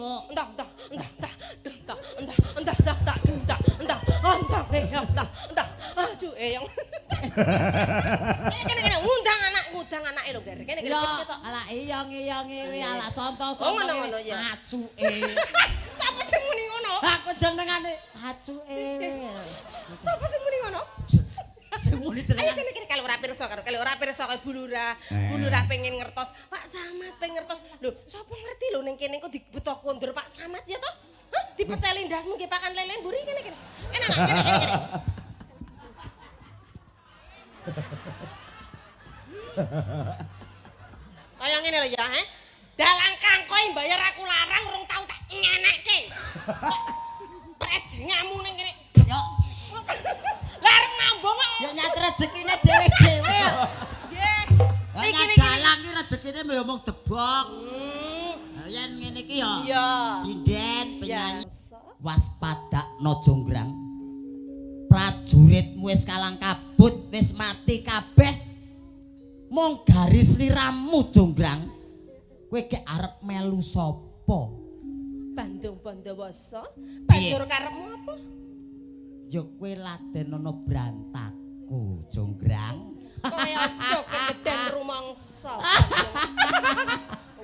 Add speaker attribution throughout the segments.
Speaker 1: Entak entak entak entak entak entak entak entak entak entak entak entak entak entak aju eyong. Kene kene ngundang anak, ngundang anake lho, Ger. Kene kene
Speaker 2: Ya,
Speaker 1: ketok.
Speaker 2: ala iyong iyong ewe, ala sonto-sonto.
Speaker 1: Oh, ngono, ngono, ya.
Speaker 2: Acuke.
Speaker 1: Sapa sing muni ngono?
Speaker 2: Aku jenengane acuke.
Speaker 1: Sapa sing muni ngono?
Speaker 2: Sing muni
Speaker 1: Ayo
Speaker 2: jenengan.
Speaker 1: kene kene kalau ora pirsa karo kalau ora pirsa kaya Bu Lurah. Bu Lurah pengen ngertos, Pak Camat pengen ngertos. Lho, sapa ngerti lho ning kene kok dibeto kondur Pak Camat ya toh? Hah, dipeceli ndasmu nggih pakan lele mburi kene kene. Kene anak kene kene kene. Kaya ngene lho ya, he. Dalang kangkoy bayar aku larang urung tau tak ngenekke. Prejengamu ning kene.
Speaker 2: Yo,
Speaker 1: Lah arep ngambung kok.
Speaker 2: yo nyat rezekine dhewe-dhewe.
Speaker 1: Nggih.
Speaker 2: Lah
Speaker 1: Iki
Speaker 2: nyat
Speaker 1: iki.
Speaker 2: dalang ki rezekine ya mung debok. Lah yen ngene iki ya.
Speaker 1: Iya.
Speaker 2: Sinden penyanyi
Speaker 1: Iya.
Speaker 2: waspadakno jonggrang. Prajuritmu wis kalang kabut, wis mati kabeh. Mung garis sliramu jonggrang. Kowe gek arep melu sapa?
Speaker 1: Bandung Bondowoso. Banjur karepmu apa?
Speaker 2: Ya kowe laden ana brantaku, jonggrang.
Speaker 1: Kaya aja kegeden rumangsa.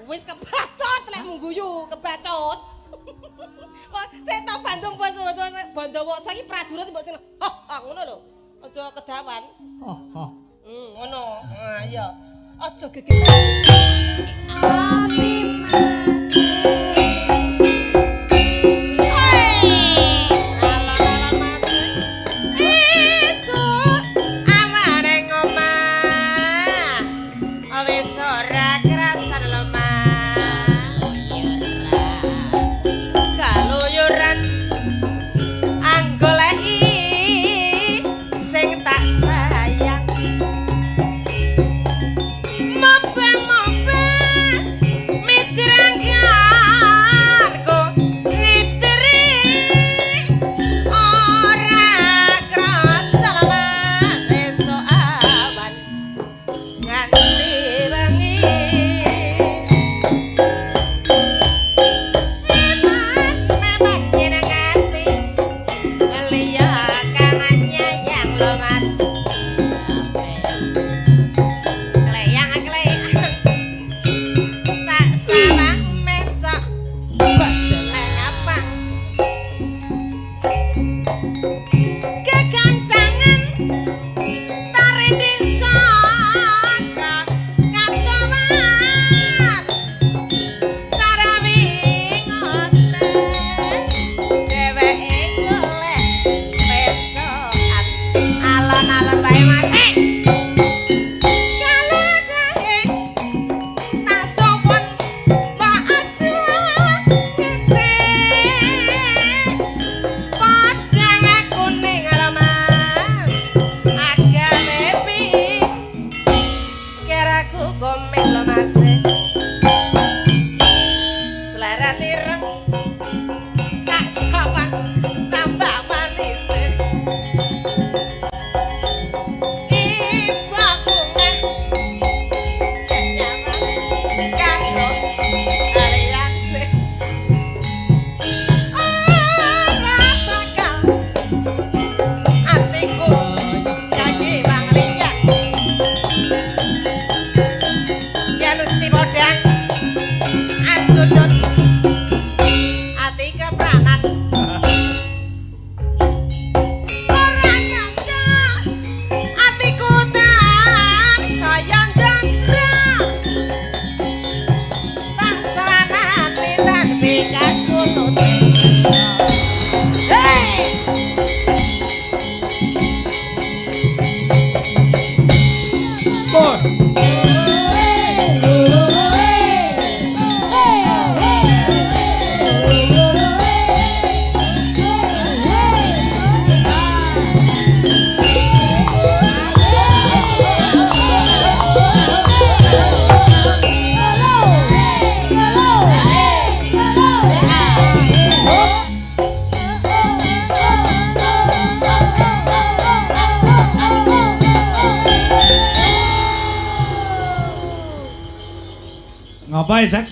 Speaker 1: Wis kebacot lek mung guyu, kebacot. Wah, sik to Bandung Bondowoso iki prajurit mbok sing ngono lho. Aja kedawan.
Speaker 2: Ho ho.
Speaker 1: Ngono. Ah iya. Aja gegeden.
Speaker 3: Kopi Mas.
Speaker 1: Alon-alon Mas. Esuk awane ngomah. Wis ora krasan lemah. Kaluyuran anggoleki sing tak sayang. Mobang-mobang mitrangganku ngitri ora krasa Mas esuk awan nganti wengi. Eman nyenengati liya kang nyayang lho Mas. Kleyang kleyang tak sawang mencok lengapang kekancangan tari desa katowan sarawi ngoceh dheweke golek pecokan alon-alon bae Mas. Hey! Kalakae tak sowan mbak aja ngece padang kuning lho Mas agawe pikir aku komen lho Mas selera tireng tak sowan tambah manis ibu bunga nyaman karo aliyane ora bakal atiku kaki wang liyan yen si podang andutut ati kepranan ora nyangka atiku tansaya ndandra tak seranane tan bekaku. Hey!
Speaker 4: Pun. Ngapa Sak?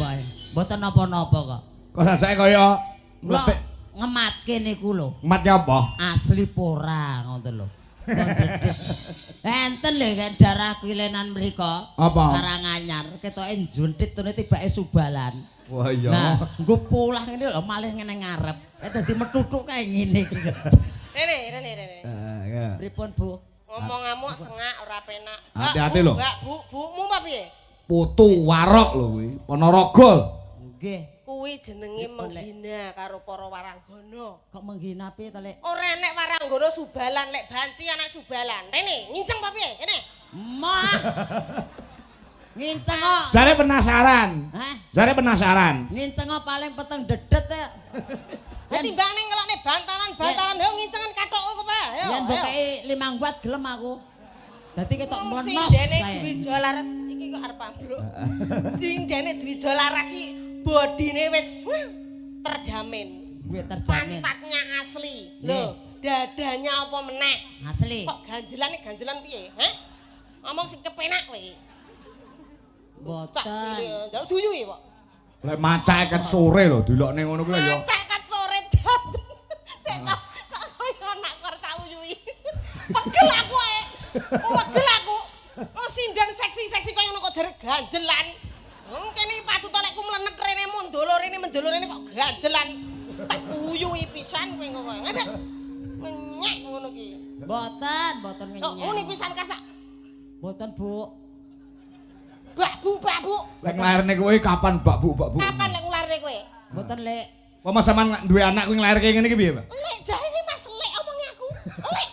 Speaker 2: Mboten napa-napa kok.
Speaker 4: Kok sajake kaya
Speaker 2: Lho,
Speaker 4: mletik
Speaker 2: ngematke niku lho.
Speaker 4: mat apa?
Speaker 2: Asli pora ngoten lho. Kok jedhes. Enten lho kan darah kilenan mriko.
Speaker 4: Apa?
Speaker 2: Karanganyar ketoke njuntit tune tibake subalan.
Speaker 4: Wah iya.
Speaker 2: Nah, nggo polah ngene lho malih ngene ngarep. Eh dadi methuthuk kae ngene iki.
Speaker 1: Rene, rene, rene.
Speaker 4: Heeh, ya.
Speaker 2: Pripun, Bu?
Speaker 1: Ngomong ngamuk sengak ora penak.
Speaker 4: Hati-hati lho.
Speaker 1: Mbak, Bu, bumu apa piye?
Speaker 4: Putu warok lho kuwi. Ponorogo.
Speaker 2: Nggih.
Speaker 1: Kuwi jenenge
Speaker 2: Pripun, Lek?
Speaker 1: menghina karo para waranggana.
Speaker 2: Kok menghina piye to, Lek?
Speaker 1: Ora enek waranggana subalan lek banci anak subalan. Rene, nginceng apa piye? Rene.
Speaker 2: Mah. Nginceng kok.
Speaker 4: Jare penasaran.
Speaker 2: Hah?
Speaker 4: Jare penasaran.
Speaker 2: Nginceng kok paling peteng dedet ya.
Speaker 1: Lah timbangane ngelokne bantalan-bantalan yo ngincengan kathokku kok, Pak. Ayo.
Speaker 2: Yen mbok kei 5 watt gelem aku. Dadi ketok mlenos
Speaker 1: Sindene
Speaker 2: kae.
Speaker 1: Dwijo Laras iki kok arep ambruk. Sindene Dwijo Laras iki bodine wis wah, terjamin.
Speaker 2: Gue terjamin.
Speaker 1: Pantatnya asli.
Speaker 2: Nggih.
Speaker 1: Lho, dadanya apa meneh?
Speaker 2: Asli.
Speaker 1: Kok ganjelan iki ganjelan piye? Hah? Ngomong sing kepenak kowe iki. Cak
Speaker 2: Mboten.
Speaker 1: cilik, njaluk duyuhi, Pak.
Speaker 4: Lek macake ket sore lho dilokne ngono kuwi lho ya.
Speaker 1: Macak kat sore dateng. Cek to, kok kaya anak kor tak uyuhi. Pegel aku ae. Pegel aku. Oh sinden seksi-seksi kaya ngono kok jare ganjelan. Wong kene patut lek ku mlenet rene mundolo rene mendolo rene kok ganjelan. Tak uyuhi pisan kowe kok. Ngene. Ngenyek ngono ki.
Speaker 2: Mboten, mboten
Speaker 1: Kok ngene
Speaker 2: ngenyek.
Speaker 1: pisan kasak.
Speaker 2: Mboten, Bu.
Speaker 1: Babu babu.
Speaker 4: Lek nglairne kowe kapan bak bu bak bu?
Speaker 1: Kapan lek nglarne kowe?
Speaker 2: Mboten, Lek.
Speaker 4: Apa mas sampean duwe anak kuwi nglairke ngene iki piye, Pak?
Speaker 1: Lek jarene Mas lek omongnya aku. Lek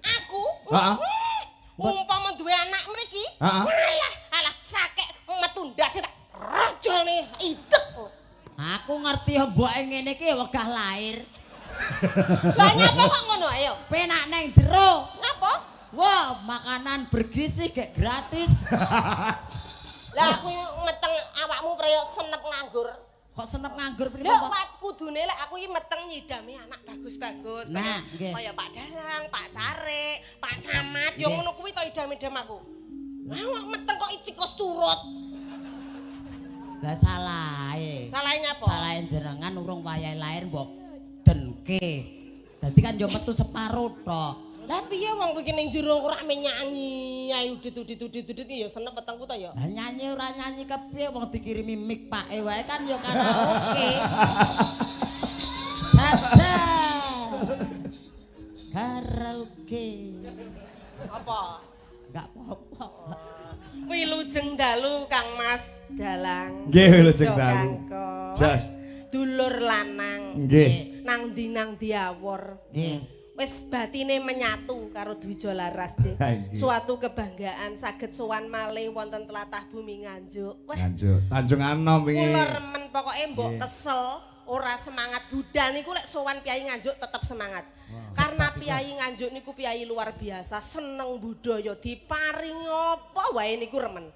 Speaker 1: aku.
Speaker 4: Heeh.
Speaker 1: Umpama duwe anak mriki,
Speaker 4: Heeh.
Speaker 1: alah alah sakek metu ndase tak rajane idek.
Speaker 2: Aku ngerti ya mboke ngene iki ya wegah lahir.
Speaker 1: Lah nyapa kok ngono ayo?
Speaker 2: Penak neng jero.
Speaker 1: Ngapa?
Speaker 2: Wah, makanan bergizi gek gratis.
Speaker 1: Lah aku meteng awakmu preyo senep nganggur.
Speaker 2: Kok senep nganggur pripun
Speaker 1: Lho,
Speaker 2: to?
Speaker 1: Pak kudune lek aku iki meteng nyidami anak bagus-bagus
Speaker 2: Nah,
Speaker 1: kaya
Speaker 2: nggih.
Speaker 1: kaya Pak Dalang, Pak Carik, Pak Camat, yo
Speaker 2: Nggih.
Speaker 1: ngono kuwi to idam-idam aku. Lah awak meteng kok tikus turut.
Speaker 2: Lah salahe.
Speaker 1: Salahe nyapa?
Speaker 2: Salahe jenengan urung wayahe lahir mbok denke. Dadi kan yo metu separo tok.
Speaker 1: Lah piye wong kowe iki ning jero ora nyanyi, ayo udit udit udit udit ya senep wetengku to ya.
Speaker 2: Lah nyanyi ora nyanyi kepiye wong dikirimi mic pake wae kan yo karaoke. Saja. Karaoke.
Speaker 1: Apa?
Speaker 2: Enggak apa-apa.
Speaker 1: Wilujeng dalu Kang Mas Dalang.
Speaker 4: Nggih, wilujeng dalu.
Speaker 1: Kangko.
Speaker 4: Jos.
Speaker 1: Dulur lanang.
Speaker 4: Nggih.
Speaker 1: Nang ndi nang diawor.
Speaker 2: Nggih.
Speaker 1: Wis batine menyatu karo Dwijo Laras De.
Speaker 4: Ha, nggih.
Speaker 1: Suatu kebanggaan saged sowan malih wonten tlatah bumi Nganjuk. Wah,
Speaker 4: Nganjuk. Tanjung Anom wingi.
Speaker 1: kula remen pokoke mbok
Speaker 4: Nggih.
Speaker 1: kesel, ora semangat budal niku lek sowan Piyayi Nganjuk tetep semangat. Karena Piyayi Nganjuk niku piyayi luar biasa, seneng budaya, diparingi apa wae niku remen.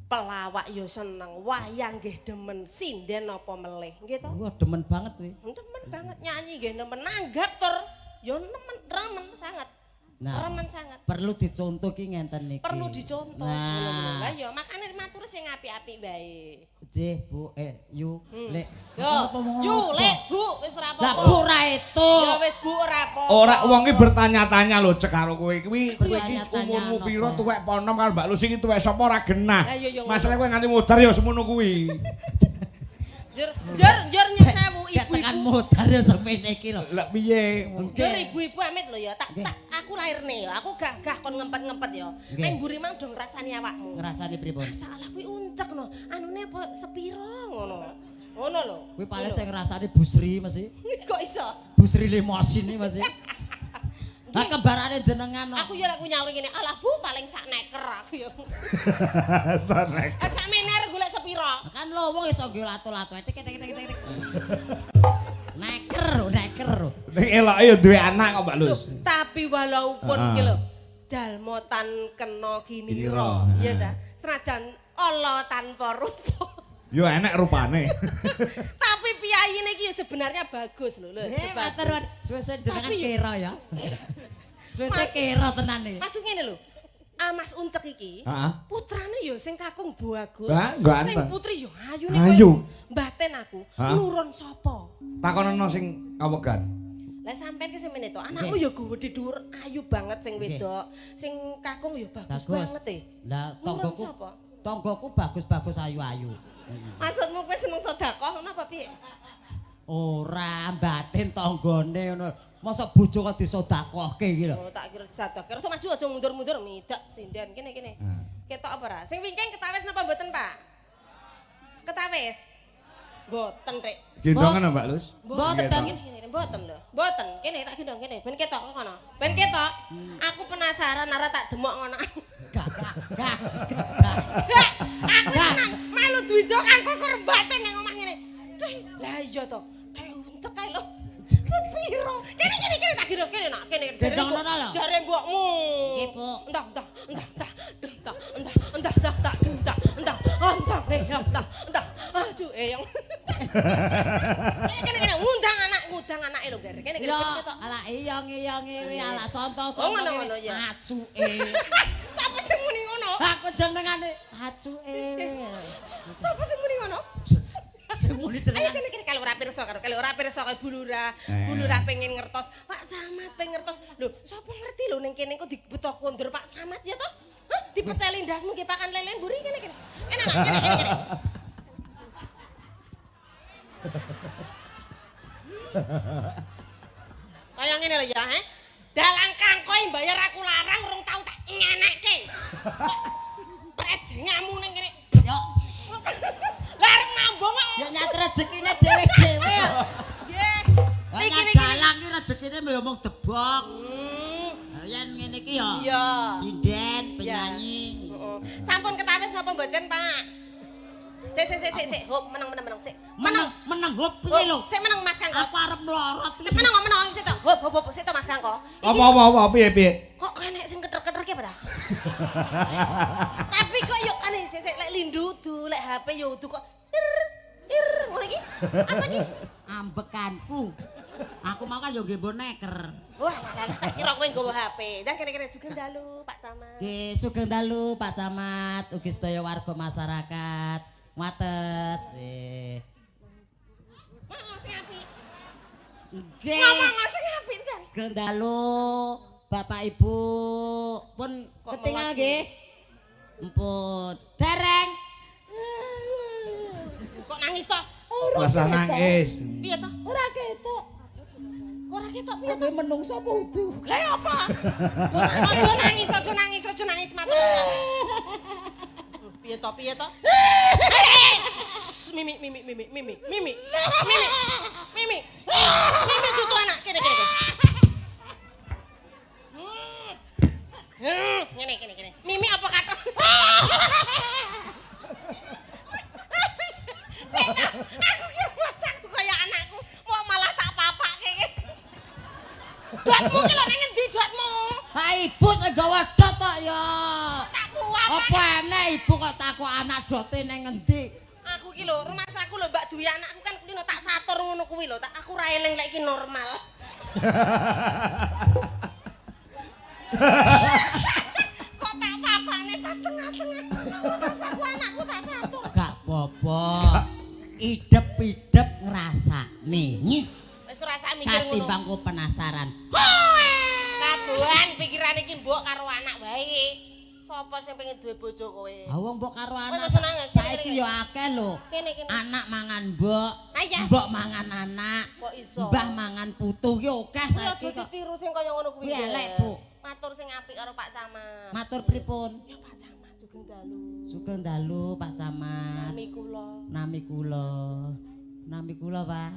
Speaker 1: Pelawak yo seneng, wayang nggih demen, sinden apa melih, nggih to?
Speaker 2: Wah, demen banget kuwi.
Speaker 1: Demen banget nyanyi nggih demen, nanggap tur yo nemen, remen sangat.
Speaker 2: Nah.
Speaker 1: Remen sangat.
Speaker 2: Perlu dicontoh ki ngenten niki.
Speaker 1: Perlu dicontoh.
Speaker 2: Nah.
Speaker 1: Lah ya makane matur sing apik-apik wae.
Speaker 2: Jih, Bu, eh, yu, Lek.
Speaker 1: Yo,
Speaker 2: Aku apa ngomong
Speaker 1: yu
Speaker 2: apa?
Speaker 1: lek Bu wis ora apa-apa.
Speaker 2: Lah Bu ra itu.
Speaker 1: Ya wis Bu ora apa-apa.
Speaker 4: Ora wong ki bertanya-tanya lho cek karo kowe kuwi kowe iki
Speaker 2: Bertanya-tanya
Speaker 4: umurmu
Speaker 2: napa?
Speaker 4: pira tuwek po enom karo Mbak Lucy iki tuwek sapa ora genah.
Speaker 1: Lah iya, iya, ngono.
Speaker 4: Masalah kowe nganti modar ya semono kuwi.
Speaker 1: Jur jur jur nyesewu
Speaker 2: Gak tekan
Speaker 1: ibu-ibu.
Speaker 2: modar ya semene iki lho.
Speaker 4: Lah piye?
Speaker 1: Jur ibu-ibu amit lho ya. Tak
Speaker 2: Nggih.
Speaker 1: tak aku lahirne ya. Aku gagah kon ngempet-ngempet ya.
Speaker 2: Nggih.
Speaker 1: Ning mburi mang do ngrasani awakmu.
Speaker 2: Ngrasani pripun?
Speaker 1: Masalah kuwi uncek no. Anune apa sepiro ngono. Ngono lho.
Speaker 2: Kuwi paling sing ngrasani Bu Sri mesti.
Speaker 1: Kok iso?
Speaker 2: Bu Sri limosin iki mesti. Lah kembarane jenengan no.
Speaker 1: Aku ya lek ku nyaur ngene, alah Bu paling sak neker aku ya.
Speaker 4: Sanek.
Speaker 1: Eh sak mener golek sepiro?
Speaker 2: Kan lho wong iso nggo lato-lato tik tik tik tik tik. Neker, neker.
Speaker 4: Ning eloke ya duwe anak kok Mbak
Speaker 1: Loh,
Speaker 4: Lus.
Speaker 1: tapi walaupun
Speaker 4: Ah.
Speaker 1: ki lho jalma tan kena
Speaker 4: Kinira,
Speaker 1: kinira, iya ta. Senajan ala tanpa rupa.
Speaker 4: Yo enek rupane.
Speaker 1: Tapi piyayine iki ya sebenarnya bagus lho, lho.
Speaker 2: Eh, matur nuwun. Suwe-suwe jenengan
Speaker 1: Tapi-
Speaker 2: kira ya. Suwe-suwe
Speaker 1: Mas-
Speaker 2: kira tenan iki.
Speaker 1: Masuk ngene lho. Mas Uncek iki.
Speaker 4: Heeh.
Speaker 1: Putrane ya sing kakung bagus.
Speaker 4: Lah, ganteng.
Speaker 1: Sing putri ya ayune
Speaker 4: Ayu.
Speaker 1: Baten aku.
Speaker 4: Hah?
Speaker 1: Nurun sapa?
Speaker 4: Takonono sing kawegan.
Speaker 1: Lah sampean ki semene to, anakku ya gedhe dhuwur, ayu banget sing wedok. Sing kakung ya bagus
Speaker 2: Bagus.
Speaker 1: banget e.
Speaker 2: Lah
Speaker 1: Nurun
Speaker 2: tanggoku
Speaker 1: sapa?
Speaker 2: tanggoku bagus-bagus ayu-ayu.
Speaker 1: Maksudmu kowe seneng sedekah ngono apa piye?
Speaker 2: Ora batin tanggane ngono. Mosok bojo kok disedekahke iki lho.
Speaker 1: Oh, tak kira disadekah. Terus maju aja mundur-mundur midak sinden kene kene. Ketok apa ora? Sing wingking ketawis napa mboten, Pak? Ketawis. Mboten, Rek.
Speaker 4: Gendongan Mbak Lus.
Speaker 2: Mboten.
Speaker 1: Kene kene mboten lho. Mboten. Kene tak gendong kene ben ketok kok kono. Ben ketok. Aku penasaran ora tak demok ngono.
Speaker 2: Gak gak gak. gak.
Speaker 1: Aku tenan melu dwijo kangko korbaten ning omah ngene. Duh, lah iya to. Dek uncek kae lho. Sepiro? Kene kene kene tak gendong kene nak kene.
Speaker 2: Gendong ngono lho.
Speaker 1: Jare mbokmu.
Speaker 2: Nggih, Bu.
Speaker 1: Entah entah entah entah entah entah entah entah entah entah entah entah eyang entah entah aju eyang. Kene kene ngundang anak ngundang anake lho, Ger. Kene kene
Speaker 2: Yo,
Speaker 1: ketok.
Speaker 2: ala iyong iyong iki ala
Speaker 1: Oh,
Speaker 2: sonto-sonto.
Speaker 1: ngono, ngono, ya.
Speaker 2: Acuke.
Speaker 1: Sapa sing muni ngono?
Speaker 2: Aku jenengane acuke.
Speaker 1: Sapa sing muni ngono?
Speaker 2: Sing muni
Speaker 1: Ayo
Speaker 2: jenengan.
Speaker 1: kene kene kalau ora pirsa karo kalau ora pirsa kaya Bu Lurah. Bu Lurah pengen ngertos, Pak Camat pengen ngertos. Lho, sapa ngerti lho ning kene kok dibeto kondur Pak Camat ya toh? Hah, dipeceli ndasmu nggih pakan lele mburi kene kene. Kene nak kene kene kene. Kaya ngene lho ya, he. Dalang kangkoi bayar aku larang urung tau tak ngenekke. Kok prejengamu ning kene.
Speaker 2: Yo,
Speaker 1: Lah arep ngambung kok.
Speaker 2: yo nyat rezekine dhewe-dhewe. yo.
Speaker 1: Nggih.
Speaker 2: Lah
Speaker 1: Niki
Speaker 2: nyat
Speaker 1: niki.
Speaker 2: dalang ki rezekine lho mung debok.
Speaker 1: Hmm.
Speaker 2: Lah yen ngene iki yo.
Speaker 1: Iya.
Speaker 2: Sinden, penyanyi.
Speaker 1: Heeh. Sampun ketawis napa mboten, Pak? Sik sik sik sik sik, hop meneng meneng meneng sik.
Speaker 2: Meneng meneng hop piye lho?
Speaker 1: Sik meneng Mas Kangko.
Speaker 2: Aku arep mlorot iki.
Speaker 1: Meneng meneng sik to. Hop hop hop sik to Mas Kangko. Iki
Speaker 4: Apa apa apa piye piye?
Speaker 1: kok enek sing keter-keter ki apa ta? Tapi kok yo aneh sik sik lek lindu du lek HP yo du kok ir ir ngono iki. Apa iki?
Speaker 2: Ambekanku. Aku mau kan yo nggih boneker.
Speaker 1: Wah, lah lah tak kira kowe nggawa HP. Dah kene-kene sugeng dalu Pak Camat.
Speaker 2: Nggih, sugeng dalu Pak Camat, ugi sedaya warga masyarakat. Wates. Nggih.
Speaker 1: Ngomong sing apik.
Speaker 2: Nggih.
Speaker 1: Ngomong sing apik ten.
Speaker 2: Sugeng dalu Bapak Ibu pun
Speaker 1: Kok
Speaker 2: ketinggal
Speaker 1: melas
Speaker 2: nggih. Empun. Dereng.
Speaker 1: Kok nangis toh?
Speaker 4: Rasa nangis.
Speaker 1: Piye toh?
Speaker 2: Ora ketok.
Speaker 1: Ora ketok piye?
Speaker 2: Aku menungso apa udu?
Speaker 1: Lah ya apa? Aja nangis, aja nangis, aja nangis matur. Piye to, piye to? Mimi, mimi, mimi, mimi, mimi, mimi, mimi, mimi cucu anak, kene, kene, kene. Ngene, kene, kene. Mimi apa kata? Aku kira masaku kaya anakku, mau malah tak papake. Dotmu ki lho ning ngendi dotmu?
Speaker 2: Ha ibu sing gawa dot kok ya.
Speaker 1: Tak puap.
Speaker 2: Apa enek ibu kok takok anak dote ning ngendi?
Speaker 1: Aku ki lho, rumasaku lho Mbak Dwi anakku kan kulino tak catur ngono kuwi lho, tak aku ra eling lek iki normal. Kok tak papane pas tengah-tengah. Rumasaku anakku tak catur.
Speaker 2: Gak apa-apa. Idep-idep ngrasakne. Nyih,
Speaker 1: Wis ora sak mikir ngono.
Speaker 2: katimbang ku penasaran.
Speaker 1: Kadohan pikiran iki mbok karo anak wae. Sopo sing pengen duwe bojo kowe?
Speaker 2: Ha wong mbok karo anak
Speaker 1: Wis seneng, seneng,
Speaker 2: saiki
Speaker 1: kene.
Speaker 2: ya akeh lho.
Speaker 1: Kene kene.
Speaker 2: Anak mangan mbok,
Speaker 1: Ayah.
Speaker 2: mbok mangan anak,
Speaker 1: Kok iso?
Speaker 2: mbah mangan putu ki akeh
Speaker 1: Kuwi aja
Speaker 2: saiki kok.
Speaker 1: ditiru sing kaya ngono kuwi.
Speaker 2: Kuwi elek, Bu.
Speaker 1: Matur sing apik karo Pak Camat.
Speaker 2: Matur pripun?
Speaker 1: Ya Pak Camat sugeng dalu.
Speaker 2: Sugeng dalu Pak Camat.
Speaker 1: Nami kula.
Speaker 2: Nami kula. Nami kula, Pak.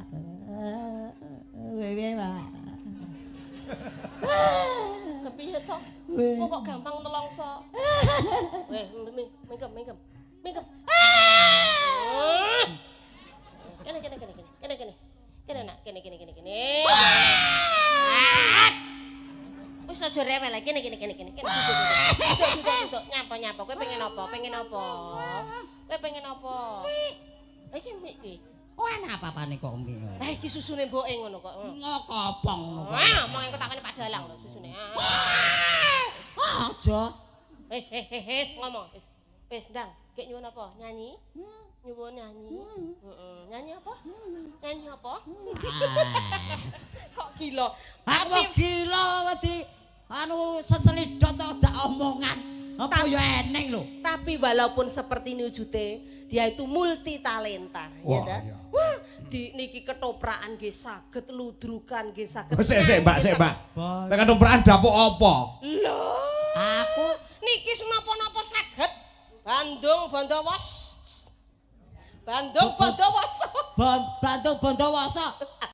Speaker 2: Wewe, Pak.
Speaker 1: Kepiye to?
Speaker 2: Weh.
Speaker 1: Kok kok gampang nelongso? Weh, mingkem, mingkem. Mingkem. Kene kene kene kene. Kene kene. Kene nak, kene kene kene kene. Wis aja rewel lagi kene kene kene kene. Kene duduk duduk. Duduk duduk. Nyapa nyapa kowe pengen apa? Pengen apa? Kowe pengen apa? Lah iki mik kuwi.
Speaker 2: Oh, enak apa-apane kok mi.
Speaker 1: Lah iki susune mboke ngono kok.
Speaker 2: Ngokopong ngono kok.
Speaker 1: Wah, omong engko takone Pak Dalang lho susune.
Speaker 2: Ah, aja.
Speaker 1: Wis, he ngomong wis. Wis ndang, gek nyuwun apa? Nyanyi? Nyuwun nyanyi. Heeh. Nyanyi apa? Nyanyi apa? Kok gila?
Speaker 2: Aku gila wedi anu seselidot tok dak omongan. Apa ya eneng lho.
Speaker 1: Tapi walaupun seperti ini wujute, dia itu multi talenta, ya
Speaker 4: Wah,
Speaker 1: ta?
Speaker 4: iya.
Speaker 1: Wah, di niki ketoprakan nggih saged, ludrukan nggih saged.
Speaker 4: Oh, sik sik, Mbak, sik, Mbak.
Speaker 2: Boy.
Speaker 4: Nek ketoprakan dapuk apa?
Speaker 1: Lho,
Speaker 2: Aku
Speaker 1: niki senapa-napa saged. Bandung Bondowoso. Bandung Bondowoso.
Speaker 2: Bandung Bondowoso.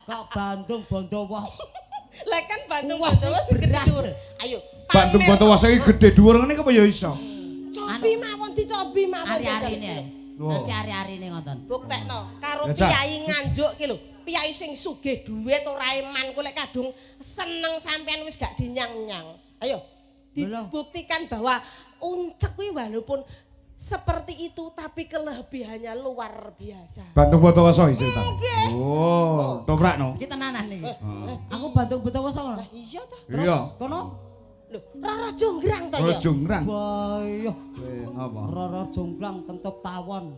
Speaker 2: Kok Bandung Bondowoso?
Speaker 1: Lah kan Bandung
Speaker 2: Wah, sing
Speaker 1: Bondowoso gede
Speaker 2: beras.
Speaker 1: dhuwur. Ayo,
Speaker 4: Bandung
Speaker 1: pamer.
Speaker 4: Bondowoso iki gede dhuwur ngene apa ya iso?
Speaker 1: Cobi mawon dicobi mawon.
Speaker 2: Ari-arine.
Speaker 4: Oh.
Speaker 2: Nanti ari-arine ngoten.
Speaker 1: Buktekno karo
Speaker 4: Ya, Cak.
Speaker 1: piyai Nganjuk ki lho. Piyai sing sugih dhuwit ora eman ku lek kadung seneng sampean wis gak dinyang-nyang. Ayo
Speaker 2: Lho.
Speaker 1: dibuktikan bahwa uncek kuwi walaupun seperti itu tapi kelebihannya luar biasa.
Speaker 4: Bandung Bondowoso iki cerita.
Speaker 1: Nggih.
Speaker 4: Oh, ketoprakno.
Speaker 2: Iki tenanan iki.
Speaker 4: Heeh.
Speaker 2: Aku Bandung Bondowoso ngono.
Speaker 1: Lah iya ta.
Speaker 2: Terus
Speaker 4: Iya.
Speaker 2: kono
Speaker 1: Lho, Roro Jonggrang ta
Speaker 4: Roro
Speaker 1: ya?
Speaker 4: Jonggrang.
Speaker 2: Bayo
Speaker 4: Eh, ngapa?
Speaker 2: Roro jonggrang kentut tawon.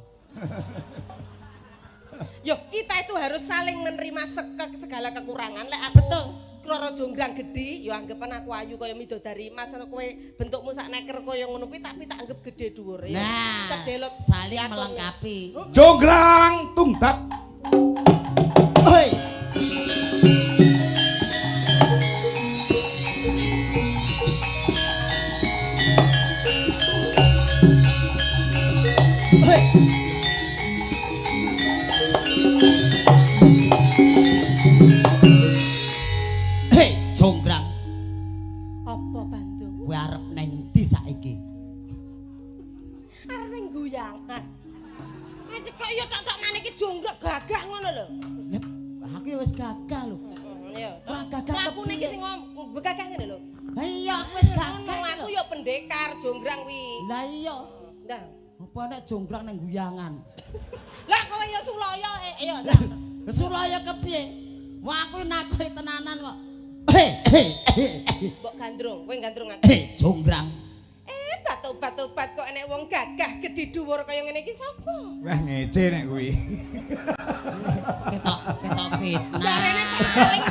Speaker 1: Yo, kita itu harus saling menerima segala kekurangan. Lek aku
Speaker 2: Betul.
Speaker 1: Roro Jonggrang gedhi, yo anggapan aku ayu kaya midodari mas ana kowe bentukmu sak neker kaya ngono kuwi tapi tak anggap gede dhuwur ya.
Speaker 2: Nah,
Speaker 1: Sedelot
Speaker 2: saling
Speaker 1: diatur.
Speaker 2: melengkapi.
Speaker 4: Jonggrang tungtat.
Speaker 2: Hoi. Hoi. Hei, jonggrang,
Speaker 1: Apa Bandung?
Speaker 2: kowe arep neng ndi saiki?
Speaker 1: Arep ning guyangan. Iki kok ya tok-tok maneh iki jonggrang gagah ngono lho.
Speaker 2: Lah, aku ya wis gagah lho.
Speaker 1: Iya.
Speaker 2: Ora gagah
Speaker 1: Aku niki
Speaker 2: kepiye?
Speaker 1: sing gagah ngene lho.
Speaker 2: Lah iya aku wis gagah.
Speaker 1: Ngono aku ya pendekar jonggrang kuwi.
Speaker 2: Lah iya.
Speaker 1: Nah.
Speaker 2: Apa nek jonggrang nang guyangan?
Speaker 1: Lah kowe ya sulaya eh ayo. Nah.
Speaker 2: Sulaya kepiye? Wah aku nakoki tenanan kok. Hei, hei, hei,
Speaker 1: Mbok gandrung, kowe gandrung aku.
Speaker 2: hei, jonggrang.
Speaker 1: Eh, batu-batu-bat kok enek wong gagah gedhe dhuwur kaya ngene iki sapa?
Speaker 4: Wah ngece nek kuwi.
Speaker 2: Ketok ketok fitnah.
Speaker 1: Jarene kok saling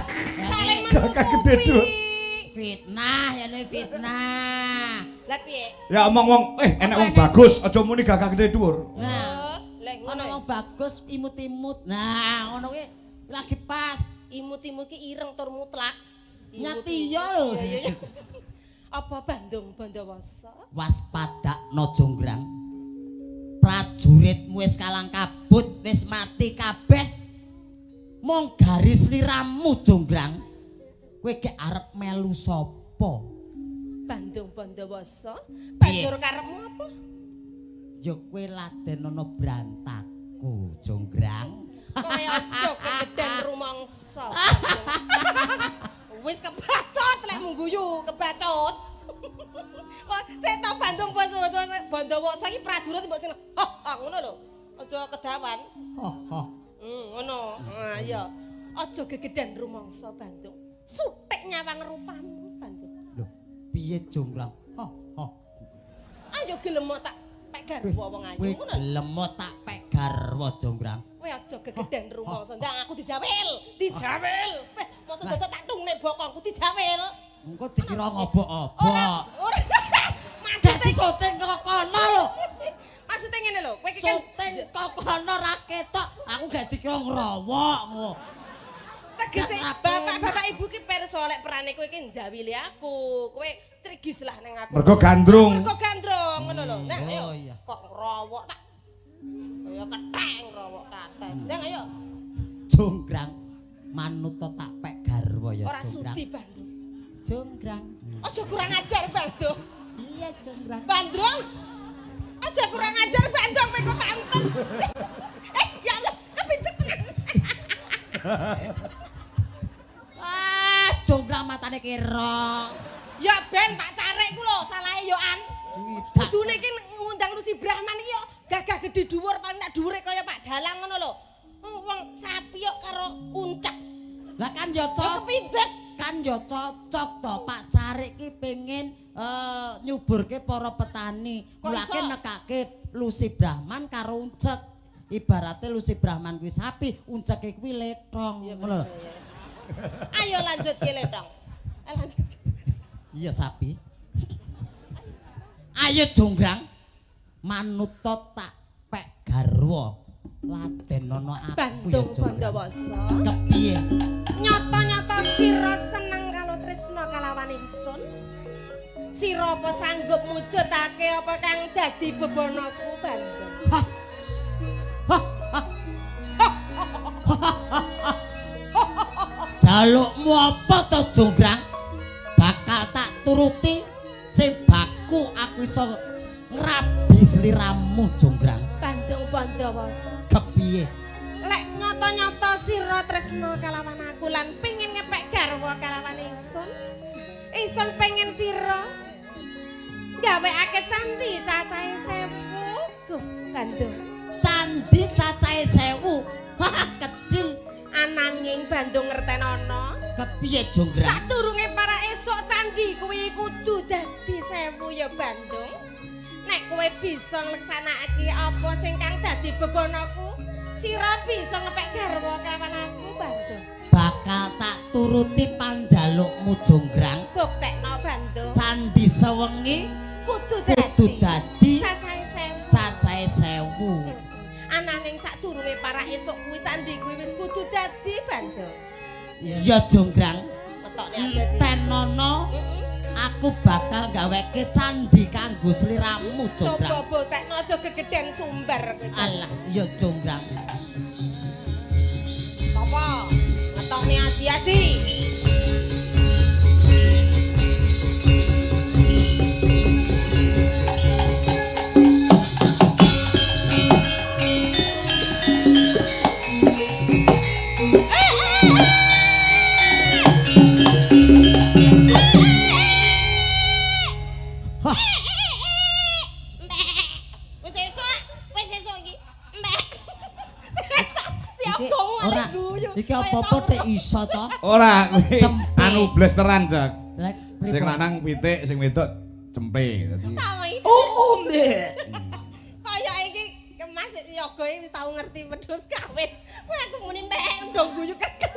Speaker 1: saling
Speaker 4: Gagah gedhe dhuwur.
Speaker 1: menutupi.
Speaker 2: Fitnah ya ini fitnah.
Speaker 1: Lah piye?
Speaker 4: Ya omong wong, enek wong bagus, aja muni gagah gede dhuwur.
Speaker 2: Nah,
Speaker 1: Oh, leh
Speaker 2: ana
Speaker 1: ngono.
Speaker 2: wong bagus imut-imut. Nah, ngono kuwi lagi pas.
Speaker 1: Imut-imut ki ireng tur mutlak.
Speaker 2: Nyati ya lho.
Speaker 1: Iya iya. Apa Bandung Bondowoso?
Speaker 2: Waspadakno jonggrang. Prajuritmu wis kalang kabut, wis mati kabeh. Mung garis sliramu jonggrang. Kowe gek arep melu sapa?
Speaker 1: Bandung Bondowoso?
Speaker 2: Piye?
Speaker 1: Banjur karepmu apa?
Speaker 2: Ya kowe laden ana brantaku, jonggrang.
Speaker 1: Kowe aja kegeden rumangsa. Wis kebacot lek mung guyu, kebacot. Wah, sik to Bandung Bondowoso iki prajurit mbok sing oh, oh ngono lho. Aja kedawan.
Speaker 2: Ho ho.
Speaker 1: Ngono. Ah iya. Aja gegeden rumangsa Bandung. Sutik nyawang rupamu Bandung.
Speaker 2: Lho, piye jonggrang? Ho ho.
Speaker 1: Ayo gelem tak pek garwa wong ayu
Speaker 2: Kowe
Speaker 1: ngono.
Speaker 2: gelem tak pek garwa jonggrang.
Speaker 1: Kowe aja gegeden rumangsa. Ndang aku dijawil, dijawil. Weh, mosok dadak tak tungne bokongku dijawil.
Speaker 2: Engko dikira ngobok-obok.
Speaker 1: Ora, ora. Maksudnya
Speaker 2: Dadi syuting kok kono lho.
Speaker 1: maksudnya ngene lho, kowe iki kan
Speaker 2: Syuting kok kono ra ketok. Aku gak dikira ngrowok ngono.
Speaker 1: tegese
Speaker 2: Gak
Speaker 1: bapak-bapak ibu ki pirsa lek perane kowe iki njawili aku. Kowe trigis lah nang aku.
Speaker 4: Mergo gandrung.
Speaker 1: Mergo gandrung ngono lho. Nah, ayo.
Speaker 2: Oh, iya.
Speaker 1: Kok ngrowok tak. Kaya kethek ngrowok kates. Ndang ayo.
Speaker 2: Jonggrang manut to tak pek garwa ya
Speaker 1: Ora
Speaker 2: jonggrang.
Speaker 1: sudi Bandung.
Speaker 2: Jonggrang.
Speaker 1: Aja kurang ajar Bandung.
Speaker 2: Iya jonggrang.
Speaker 1: Bandung. Aja kurang ajar Bandung kowe kok tanten. Ya Allah, kepintet tenan.
Speaker 2: Wah, jonggrang matane kira.
Speaker 1: Ya ben tak carek ku lho, salahe yo an.
Speaker 2: Tidak.
Speaker 1: Kudune iki ngundang Lucy Brahman iki yo gagah gedhe dhuwur paling tak dhuwure kaya Pak Dalang ngono lho. Wong sapi yo karo uncek.
Speaker 2: Lah kan ya
Speaker 1: Yo
Speaker 2: cocok.
Speaker 1: kepindet.
Speaker 2: Kan ya cocok to, Pak Carik ki pengen nyuburke para petani.
Speaker 1: Kok
Speaker 2: Mulake
Speaker 1: iso?
Speaker 2: nekake Lusi Brahman karo Uncek. Ibarate Lusi Brahman kuwi sapi, Unceke kuwi letong. Ngono lho.
Speaker 1: Ayo lanjut ki letong. Ayo lanjut.
Speaker 2: Iya sapi. Ayo jonggrang. Manuta tak pek garwa. Laden ana aku ya
Speaker 1: Bandung
Speaker 2: jonggrang.
Speaker 1: Bondowoso.
Speaker 2: Kepiye?
Speaker 1: Nyata-nyata sira seneng karo tresna kalawan ingsun. Sira apa sanggup mujudake apa kang dadi bebanaku Bandung?
Speaker 2: Hah. Hah. Hah. Jalukmu apa to jonggrang? Bakal tak turuti sing baku aku iso ngrabi sliramu jonggrang.
Speaker 1: Bandung Bondowoso.
Speaker 2: Kepiye?
Speaker 1: Lek nyata-nyata sira tresna kalawan aku lan pengin ngepek garwa kalawan ingsun. Ingsun pengen sira gawekake candhi cacahe 1000. Guh, Bandung.
Speaker 2: Candi cacahe 1000. Hah, kecil.
Speaker 1: Ananging Bandung ngertenono.
Speaker 2: Kepiye jonggrang?
Speaker 1: Sadurunge para esuk candhi kuwi kudu dadi 1000 ya Bandung. Nek kowe bisa ngleksanakake apa sing kang dadi bebanaku, sira bisa ngepek garwa kelawan aku Bandung.
Speaker 2: Bakal tak turuti panjalukmu jonggrang.
Speaker 1: Buktekno Bandung.
Speaker 2: Candi sewengi
Speaker 1: Kudu
Speaker 2: kudu
Speaker 1: dadi
Speaker 2: dadi
Speaker 1: cacahe 1000.
Speaker 2: cacahe 1000.
Speaker 1: Ananging sadurunge para esuk kuwi candhi kuwi wis kudu dadi Bandung.
Speaker 2: Iya jonggrang.
Speaker 1: Metokne aja Ji.
Speaker 2: Tenono
Speaker 1: Heeh.
Speaker 2: aku bakal gaweke candi kanggo sliramu
Speaker 1: Coba
Speaker 2: jonggrang.
Speaker 1: buktekno aja gegeden sumber kowe.
Speaker 2: Alah iya jonggrang.
Speaker 1: Apa? Ngetokne aji-aji.
Speaker 2: Hah,
Speaker 1: Wis esuk, wis esuk iki. Mbek.
Speaker 2: iki
Speaker 1: Tiap
Speaker 2: ora
Speaker 1: guyu.
Speaker 2: iki apa-apa tek iso to?
Speaker 4: Ora kuwi
Speaker 2: Cempe.
Speaker 4: anu blesteran, Cak.
Speaker 2: Lek
Speaker 4: Sing lanang pitik, sing wedok cempe. Dadi
Speaker 2: Oh, ndek.
Speaker 1: Kaya iki kemas yoga iki wis tau ngerti wedhus kawin. Wah aku muni mbek ndong guyu kekel.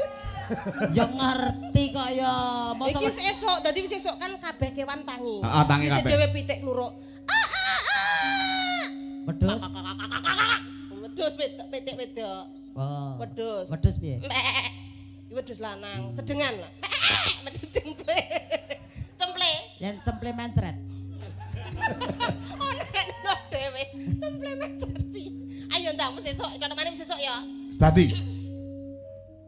Speaker 2: Ya ngerti kok ya. Masa
Speaker 1: Iki wis esuk, dadi wis esuk kan kabeh kewan tangi.
Speaker 4: Heeh, tangi
Speaker 1: Wis
Speaker 4: kabeh.
Speaker 1: dhewe pitik loro.
Speaker 2: wedhus?
Speaker 1: Wedhus wedok, pitik wedok.
Speaker 2: Oh.
Speaker 1: Wedhus.
Speaker 2: Wedhus piye?
Speaker 1: Mbek. Iki wedhus lanang, sedengan lah. Wedhus cemple. Cemple.
Speaker 2: Yen cemple mencret.
Speaker 1: Oh nek dhewe. Cemple meter piye. Ayo ndang wis esuk, kono wis esuk ya.
Speaker 4: dadi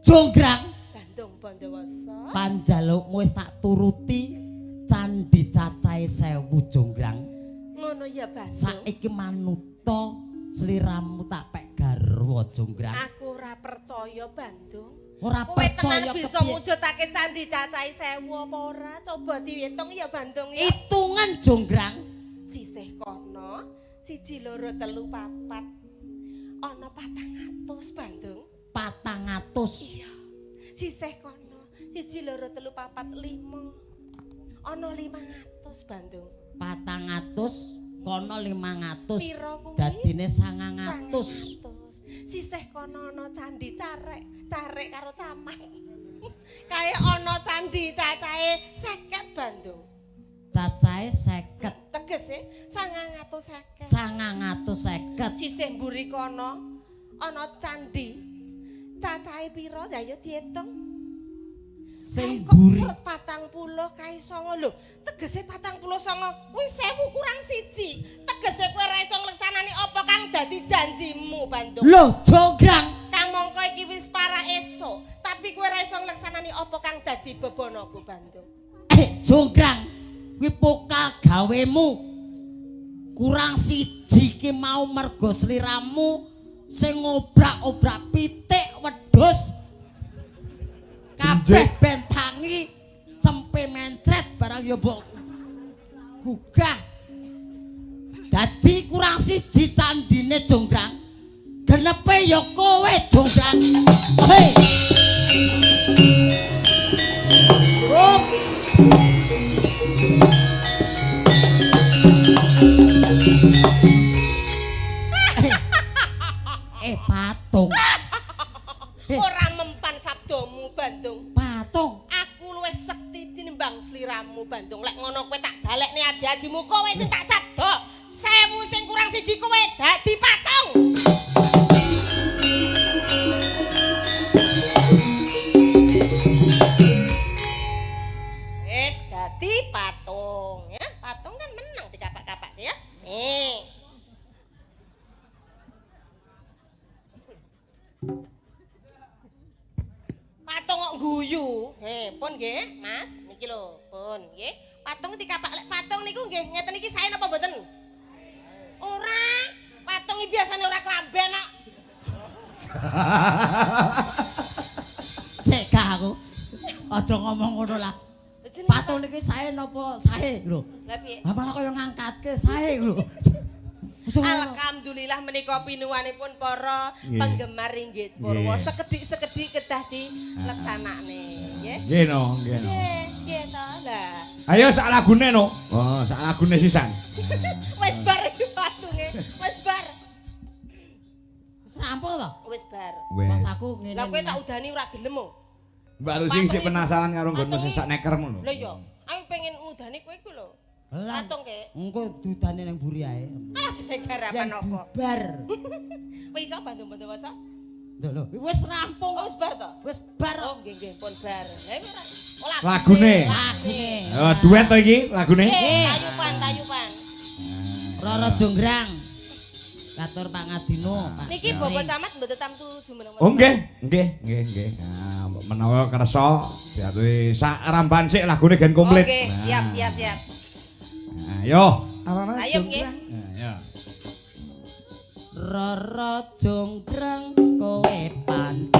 Speaker 2: Jonggrang.
Speaker 1: Bandung Bondowoso.
Speaker 2: Panjalukmu wis tak turuti candi cacahe 1000 jonggrang.
Speaker 1: Ngono ya Bandung.
Speaker 2: Saiki manuta sliramu tak pek garwa jonggrang.
Speaker 1: Aku ora percaya Bandung.
Speaker 2: Ora
Speaker 1: Kowe tenan
Speaker 2: percaya
Speaker 1: bisa
Speaker 2: kepiye?
Speaker 1: mujudake candi cacahe 1000 apa ora? Coba diitung ya Bandung ya.
Speaker 2: Hitungan jonggrang.
Speaker 1: Sisih kono, 1 2 3 4. Ana 400 Bandung.
Speaker 2: 400.
Speaker 1: Iya. Sisih kono, 1 2 3 4 5. Ana 500 Bandung.
Speaker 2: 400 kono 500.
Speaker 1: Piro kuwi?
Speaker 2: Dadine 900.
Speaker 1: 900. Sisih kono ana candi carek, carek karo camat. Kae ana candi cacahe 50 Bandung.
Speaker 2: Cacahe 50.
Speaker 1: Tegese 950.
Speaker 2: 950.
Speaker 1: Sisih mburi kono ana candi. Cacahe piro? Ya ya diitung.
Speaker 2: Sing
Speaker 1: Kae kok
Speaker 2: mburi
Speaker 1: 40 kae 9 lho. Tegese 49 kuwi 1000 kurang 1. Tegese kowe ora iso ngleksanani apa kang dadi janjimu, Bandung.
Speaker 2: Lho, jonggrang.
Speaker 1: Kamangka iki wis para esuk, tapi kowe ora iso ngleksanani apa kang dadi bebanaku, Bandung.
Speaker 2: Eh, jonggrang. Kuwi pokal gawemu. Kurang siji ki mau mergo sliramu sing ngobrak-obrak pitik wedhus. Kabeh ben tangi cempe mencret barang ya mbok gugah. Dadi kurang siji candine jonggrang. Genepe ya kowe jonggrang. Hei.
Speaker 1: Bandung.
Speaker 2: Patung.
Speaker 1: Aku luwih sekti tinimbang sliramu Bandung. Lek ngono kowe tak balekne aji-ajimu, kowe sing tak sabda. 1000 sing kurang siji kowe dadi patung. Wis dadi patung ya. Patung kan menang dikapak-kapak ya. Nih. Patung kok guyu. He, pun nggih, Mas. Niki lho, pun nggih. Patung dikapak lek patung niku nggih ngeten iki sae napa mboten? Ora. Patung iki biasane ora klamben kok.
Speaker 2: Sik gak aku. Aja ngomong ngono lah.
Speaker 1: Jenenge
Speaker 2: Patung niki sae napa sae lho.
Speaker 1: Lah piye?
Speaker 2: Lah malah kaya ngangkatke sae lho. Wis ngono.
Speaker 1: Alhamdulillah menika pinuwanipun para
Speaker 4: Nggih.
Speaker 1: penggemar ringgit Purwa.
Speaker 4: Nggih.
Speaker 1: Sekedhik-sekedhik kedah dilaksanakne, nggih.
Speaker 4: Nggih no, nggih no.
Speaker 1: Nggih, nggih to. Lah,
Speaker 4: Ayo sak lagune no. Oh, sak lagune sisan.
Speaker 1: wis bar iki patunge. Wis bar.
Speaker 2: Wis rampung to?
Speaker 1: Wis bar.
Speaker 4: Wes.
Speaker 2: Mas aku ngene.
Speaker 1: Lah kowe tak udani ora gelem oh.
Speaker 4: Mbak Lucy sik penasaran karo nggonmu sing sak neker ngono.
Speaker 1: Lho iya, aku pengen ngudani kowe iku lho.
Speaker 2: Lah,
Speaker 1: Patung ke.
Speaker 2: Engko dudane nang mburi ae.
Speaker 1: Alah garapan
Speaker 2: Yen
Speaker 1: apa?
Speaker 2: bubar.
Speaker 1: Kowe iso bantu-bantu wasa?
Speaker 2: Lho lho, wis rampung.
Speaker 1: Oh, wis bar to?
Speaker 2: Wis bar.
Speaker 1: Oh, nggih nggih pun bar. Lah ora. Oh,
Speaker 4: Lagune.
Speaker 2: Lagune.
Speaker 4: Oh, duet to iki lagune?
Speaker 1: Nggih, tayupan, tayupan.
Speaker 2: Roro Jonggrang. Katur Pak Ngadino, Pak.
Speaker 1: Niki Bapak Camat mboten tamtu jumeneng.
Speaker 4: Oh nggih, nggih, nggih, nggih. Nah, mbok menawa kersa diaturi sak ramban sik lagune gen komplit.
Speaker 1: Oke,
Speaker 4: Nah.
Speaker 1: siap siap siap.
Speaker 4: Nah, yo.
Speaker 1: Ayo nggih.
Speaker 4: Nah, yo.
Speaker 2: Roro Jonggrang kowe pancen